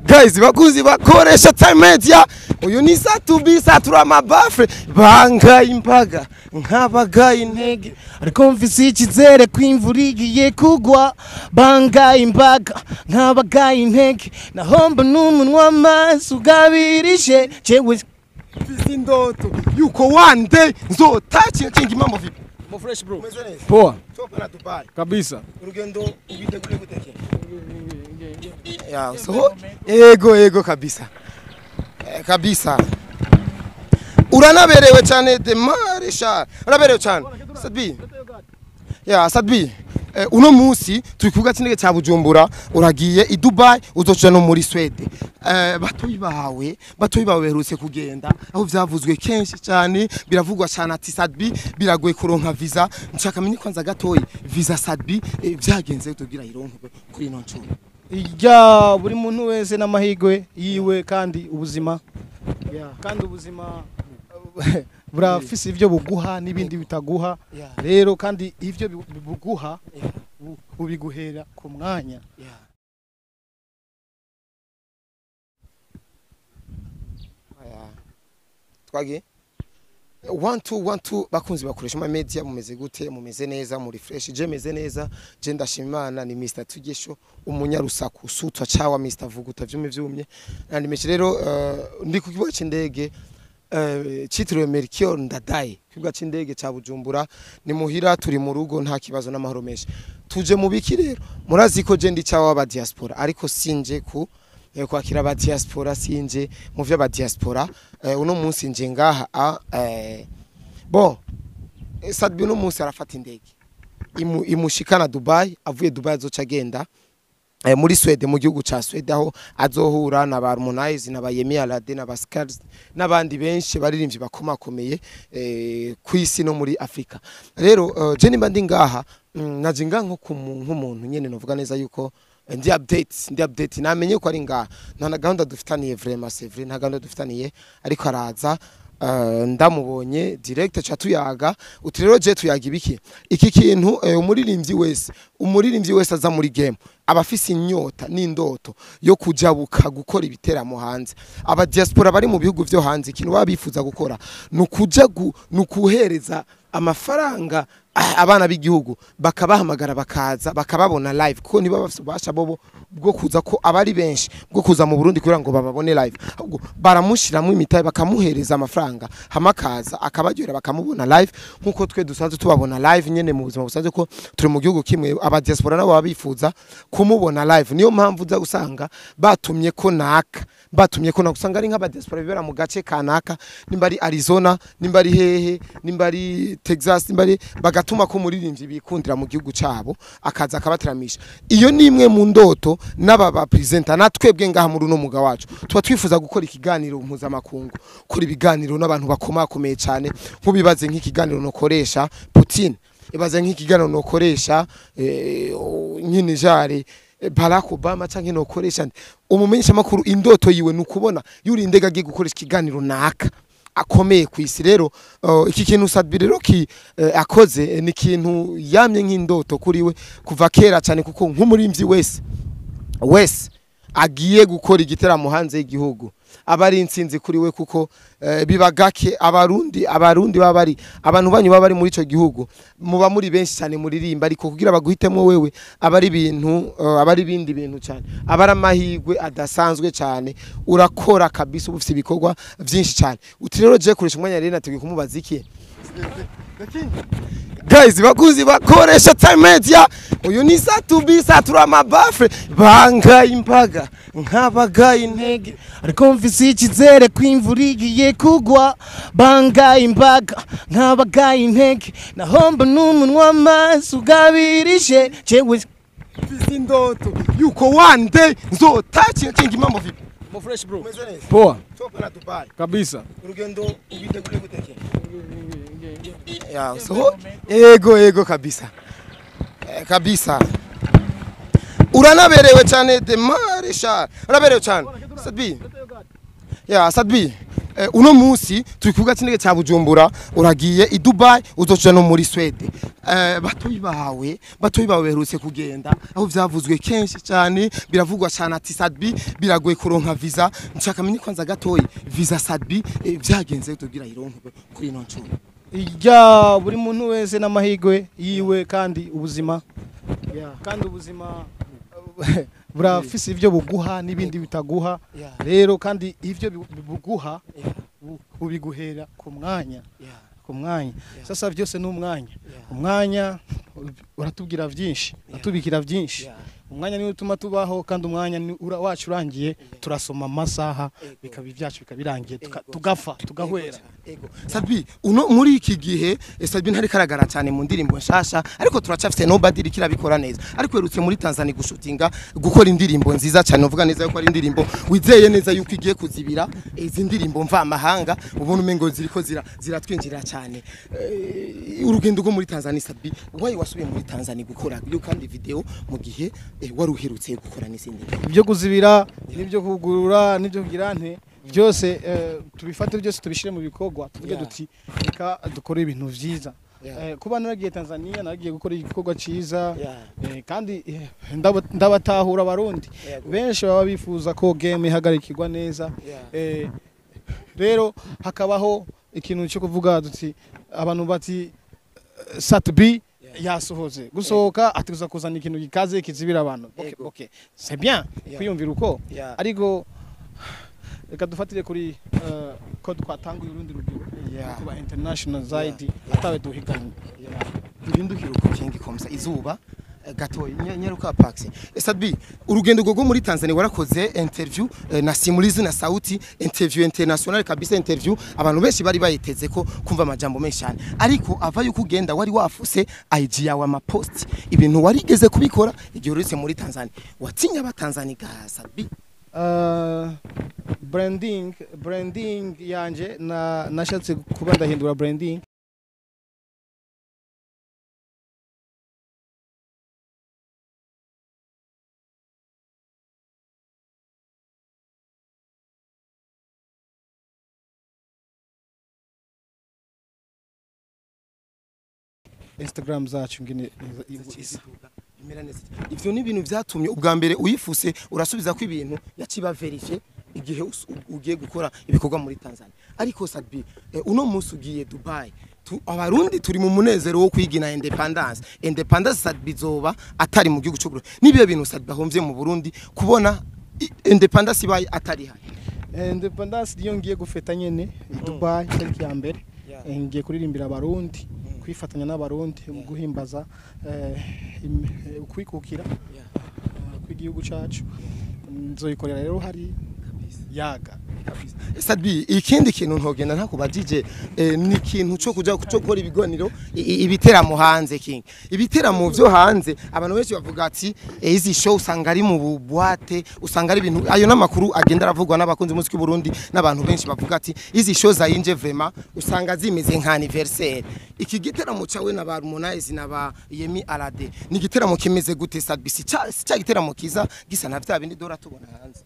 Guys, bakuzi bakoresha Time Media. Uyu ni Sat-B, satura amabafre, bangaye imbaga nk'abagaye intege. Ariko mfise icyizere ko imvura igiye kugwa, bangaye imbaga nk'abagaye intege, naho mbona umunwa amaso ugabirije jewe mfise indoto yuko one day nzotakinga kingi. Mambo vipi? Mo fresh bro. Umeze neza? Poa. Toka na Dubai. Kabisa. Urugendo ubitegure guteke? Ya, so ego ego kabisa. Kabisa. Uranaberewe cyane de Marisha. Uraberewe cyane. Sat-B. Ya, Sat-B. Uno munsi turi kuvuga cy'indege cya Bujumbura, uragiye i Dubai, uzoca no muri Swede. Batoyi bawe beherutse kugenda, aho vyavuzwe kenshi cyane, biravugwa cyane ati Sat-B biragoye kuronka visa. Nshaka menye kwanza gatoyi visa Sat-B vyagenze tubwira ironke kuri ino ncuro. Ijya buri muntu wese n'amahirwe yiwe, kandi ubuzima burafise ivyo buguha n'ibindi bitaguha. Rero kandi ivyo buguha bubiguhera ku mwanya. Aya. Twagiye 1 2 1 2. Bakunzi bakoresha ama media, mumeze gute? Mumeze neza? Muri fresh? Je meze neza, je ndashima Imana. Ni Mr Tugesho, umunyarusaku sutwa cawa, Mr Vuguta vyumye vyumye nandi meshi. Rero ndi ku kibuga c'indege citiriwe Melchior Ndadaye, kibuga c'indege ca Bujumbura. Ni muhira, turi mu rugo, nta kibazo, n'amahoro menshi. Tuje mu biki rero? Murazi ko je ndi cawa aba diaspora, ariko sinje ku kwakira aba diaspora, sinje mu vy'aba diaspora. Uno munsi nje ngaha bon, Sat-B uno munsi arafata indege imushikana Dubai. Avuye Dubai azoca agenda muri Swede, mu gihugu ca Swede, aho azohura na ba Harmonize na ba Yemi Alade na ba Scars n'abandi benshi baririmbyi bakomakomeye kw'isi no muri Afrika. Rero je nimba ndi ngaha, naje ngaha nko nk'umuntu nyene novuga neza yuko ndi update, namenye ko ari ngaha. Nta na gahunda dufitaniye, vraiment, c'est vrai, nta gahunda dufitaniye, ariko araza, ndamubonye direct cha tuyaga. Uti rero je tuyaga ibiki? Iki kintu, umuririmbyi wese aza muri game aba afise inyota n'indoto yo kujabuka gukora ibiteramo hanze. Aba diaspora bari mu bihugu vyo hanze, ikintu baba bifuza gukora nukuja nukuhereza amafaranga abana b'igihugu, bakabahamagara bakaza bakababona live, kuko niba bafise ububasha bobo bwo kuza, ko abari benshi bwo kuza mu Burundi kugira ngo bababone live, ahubwo baramushiramo imitahe, bakamuhereza amafaranga, hamakaza akabaryohera, bakamubona live nkuko twe dusanzwe tubabona live nyene mu buzima busanzwe, ko turi mu gihugu kimwe. Aba diaspora nabo baba bifuza kumubona live, niyo mpamvu uza gusanga batumye ko naka, batumye ko usanga ari nk'aba diaspora bibera mu gace kanaka, nimba ari Arizona, nimba ari hehe, nimba ari Texas, nimba ari, bagatuma ko umuririmbyi bikundira mu gihugu cabo akaza akabateramisha. Iyo ni imwe mu ndoto n'aba ba presenter natwebwe ngaha muri uno muga wacu tuba twifuza gukora ikiganiro mpuzamakungu, gukora ibiganiro n'abantu bakomakomeye cyane. Nk'ubibaze nk'ikiganiro nokoresha Putin, ibaze nk'ikiganiro nokoresha nyine jare Barack Obama canke nokoresha nde. Umumenyesha makuru indoto yiwe nukubona yuri indege agiye gukoresha ikiganiro naka akomeye ku isi. Rero iki kintu Sat-B rero ki akoze, ni ikintu yamye nk'indoto kuri we kuva kera cyane, kuko nk'umurimvyi wese wese agiye gukora igiteramo hanze y'igihugu aba ari intsinzi kuri we, kuko biba gake abarundi baba bari, abantu banyu baba bari muri ico gihugu, muba muri benshi cyane muririmba, ariko kugira baguhitemo wewe aba ari ibintu aba ari ibindi bintu cyane, aba ari amahirwe adasanzwe cyane. Urakora kabisa, uba ufite ibikorwa vyinshi cyane. Uti rero je koresha umwanya rero nateguye kumubaza iki. Guys, bakuzi bakoresha Time Media, uyu ni Sat-B, satura amabafre, bangaye imbaga nk'abagaye intege. Ariko mfise icyizere ko imvura igiye kugwa, bangaye imbaga nk'abagaye intege, naho mbona umunwa amaso ugabirije jewe mfise indoto yuko one day nzotakinga kingi. Mambo vipi? Mo fresh bro. Umeze neza? Poa. Toka na Dubai. Kabisa. Urugendo ubitegure guteke? Ya, so ego ego kabisa. Kabisa. Uranaberewe cyane de Marisha. Uraberewe cyane. Sat-B. Ya, Sat-B. Uno munsi turi kuvuga cy'indege cya Bujumbura, uragiye i Dubai, uzoca no muri Swede. Batoyi bawe baherutse kugenda, aho vyavuzwe kenshi cyane, biravugwa cyane ati Sat-B biragoye kuronka visa. Nshaka menye kwanza gatoyi visa Sat-B vyagenze tugira ironke kuri ino ncuro. Ijya buri muntu wese n'amahigwe yiwe, kandi ubuzima kandi ubuzima burafise ivyo buguha n'ibindi bitaguha. Rero kandi ivyo buguha ubiguhera ku mwanya, ku mwanya. Sasa byose ni umwanya. Umwanya uratubwira byinshi, uratubikira byinshi. Umwanya niwo utuma tubaho, kandi umwanya wacu urangiye turasoma amasaha, bikaba ibyacu bikabirangiye, tugafa tugahwera. Sat-B uno muri iki gihe Sat-B ntari karagara cyane mu ndirimbo nshasha, ariko turacafise Nobody kirabikora neza. Ariko yerutse muri Tanzania gushutinga gukora indirimbo nziza cyane, uvuga neza yuko ari indirimbo wizeye neza yuko igiye kuzibira izi ndirimbo mva amahanga, ubona umengo ziriko ziratwinjira cyane. Urugendo rwo muri Tanzania Sat-B, wayi wasubiye muri Tanzania gukora iyo kandi video mu gihe waruherutse gukora n'izindi ibyo kuzibira n'ibyo kugurura n'ibyo kugira nte byose, tubifate byose tubishire mu bikorwa, tuvuge duti reka dukore ibintu vyiza. Kuba naragiye Tanzania naragiye gukora igikorwa ciza, kandi ndabatahura abarundi benshi baba bifuza ko game ihagarikirwa neza. Rero hakabaho ikintu cyo kuvuga duti abantu bati Sat-B yasohoze gusohoka atuza kuzana ikintu gikaze kizibira abantu. Okay, c'est bien kwiyumvira uko, ariko reka dufatire kuri code twatanguye urundi rugero kuba international zaidi atawe duhiganye. Duhindukira uko kingi komsa izuba gatoyi nyaruka Pax. Sat-B urugendo rwo muri Tanzania warakoze interview na Simulizi na Sauti, interview international kabisa, interview abantu benshi bari bayiteze ko kumva amajambo menshi cyane, ariko ava yuko ugenda wari wafuse IG yawe ama post ibintu warigeze kubikora igihe uretse muri Tanzania, watinya aba Tanzania ga Sat-B? Branding yanje na nashatse kuba ndahindura branding. Instagram zacu ngine isa. Ivyo ni ibintu vyatumye ubwa mbere uyifuse urasubiza ko ibintu yaciba verifie igihe ugiye gukora ibikorwa muri Tanzania. Ariko Sat-B uno munsi ugiye Dubai, abarundi turi mu munezero wo kwigina independence. Independence Sat-B zoba atari mu gihugu cy'u Burundi. Nibiye bintu Sat-B ahomvye mu Burundi kubona independence ibaye atari hari. Independence niyo ngiye gufeta nyene i Dubai tariki ya mbere. Ngiye kuririmbira abarundi, kwifatanya n'abarundi mu guhimbaza kwikukira kw'igihugu cacu. Nzoyikorera rero hari yaga. Sat-B ikindi kintu ntogenda ntakubajije ni ikintu cyo kuja cyo gukora ibiganiro ibiteramo hanze king. Ibiteramo byo hanze abantu benshi bavuga ati izi show usanga ari mu boîte, usanga ari ibintu ayo namakuru agenda aravugwa n'abakunzi muziki Burundi n'abantu benshi bavuga ati izi show za inje vraiment usanga zimeze nka anniversaire. Iki giteramo cawe na ba Harmonize na ba Yemi Alade ni giteramo kimeze gute Sat-B? Si ca giteramo kiza gisa na vya bindi dora tubona hanze.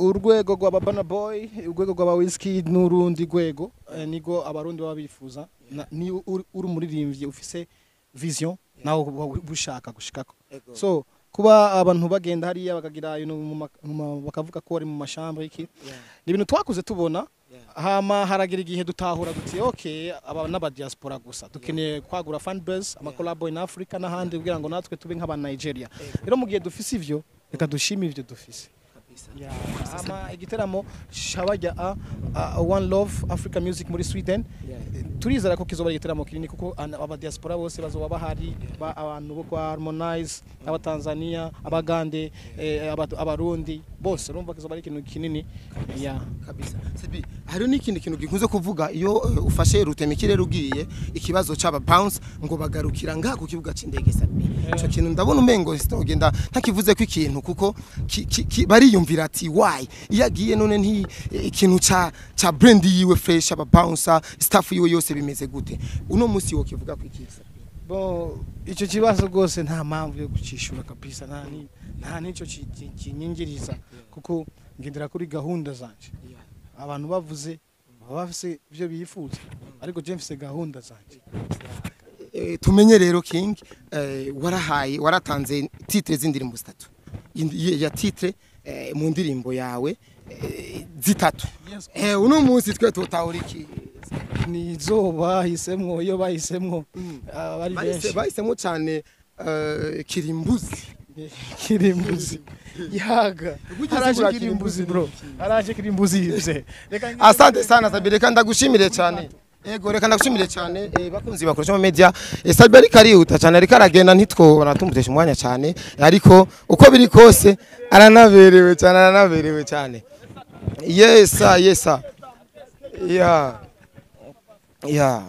Urwego rwa Burna Boy, urwego rwa Wizkid n'urundi rwego nigo abarundi baba bifuza. Ni uri umuririmbyi ufise vision nawo bushaka gushikako. So kuba abantu bagenda hariya bakagira ibintu bakavuga ko ari mu mashamba iki, ni ibintu twakuze tubona. Hama haragira igihe dutahura duti okay aba n'aba diaspora gusa dukeneye kwagura fan base ama collab in Africa n'ahandi kugira ngo natwe tube nk'aba Nigeria. Rero mu gihe dufise ivyo reka dushime ivyo dufise. Ama igiteramo shabajya One Love Africa Music muri Sweden, turizera ko kizoba igiteramo kinini kuko aba diaspora bose bazoba bahari, abantu bo kwa Harmonize, aba Tanzania, abagande, abarundi bose, urumva kizoba ari ikintu kinini. Kabisa. Sat-B hari n'ikindi kintu gikunze kuvuga iyo ufashe rutemikirere ugiye ikibazo c'aba bounce ngo bagarukira ngaha ku kibuga c'indege Sat-B. Ico kintu ndabona umengo sitogenda ntakivuze ko ikintu kuko bariyumvira ati why iyo agiye none nti ikintu ca brand yiwe fresh aba bouncer staff yiwe yose bimeze gute uno munsi wo kivuga ko iki? Bon, ico kibazo gose nta mpamvu yo gucishura kabisa, nta nico kinyingiriza kuko ngendera kuri gahunda zanje. Abantu bavuze Baba bafise ivyo bifuza, ariko je mfise gahunda zanje. Tumenye rero King, warahaye, waratanze titre z'indirimbo zitatu ya titre mu ndirimbo yawe zitatu. Yes. Uno munsi twe tutahura iki? Nizo bahisemwo, iyo bahisemwo bari benshi. Bahisemo cyane Kirimbuzi. Kirimbuzi yaga. Wigeze haraje ugura Kirimbuzi Kirimbuzi? Bro, haraje Kirimbuzi yivye. Reka Asante sana Sabire, reka ndagushimire cyane. Ego, reka ndagushimire cyane, bakunzi bakoresha mu media. Sabire ariko arihuta cyane, ariko aragenda, ntitwobona tumutesha umwanya cyane, ariko uko biri kose aranaberewe cyane, aranaberewe cyane. Yesa, yesa. Yeah. Yeah.